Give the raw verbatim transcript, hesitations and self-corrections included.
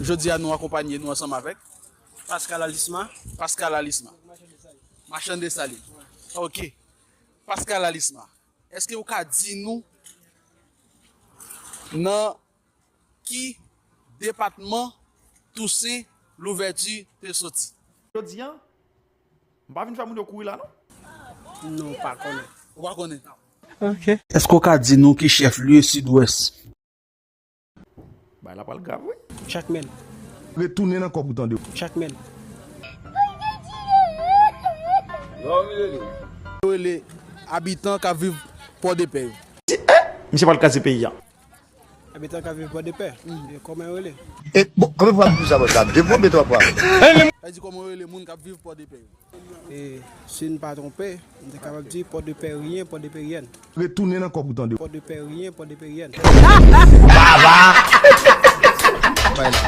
Jodi a nou akonpanye nou ansanm avèk Pascal Alisma. Pascal Alisma. Machann Desalin. Ok. Pascal Alisma, èske ou ka di nou nan ki depatman Toussaint Louverture te soti? Jodi a, m pa vin fè moun yo kouri la non. Non, m pa konnen. Ou pa konnen? Ok. Èske ou ka di nou ki chèf lye Sidwès? Bagay la pral grav wi. Jakmèl. Retounen nan kòb ou tande. Jakmèl. Yo rele abitan k ap viv Pòdepè yo. Misye pral kraze peyi a. Abitan k ap viv Pòdepè. Yo, kòman yo rele? E bon, anben pou ap di sa bòs la, de bon beton ap pral. Sa di kòman yo rele moun k ap viv Pòdepè yo? E si n pa twonpe, n te kapab di Pòdepèryen, Pòdepèryèn. Retounen nan kòb ou tande. Pòdepèryen, Pòdepèryèn. Baba. Bay la.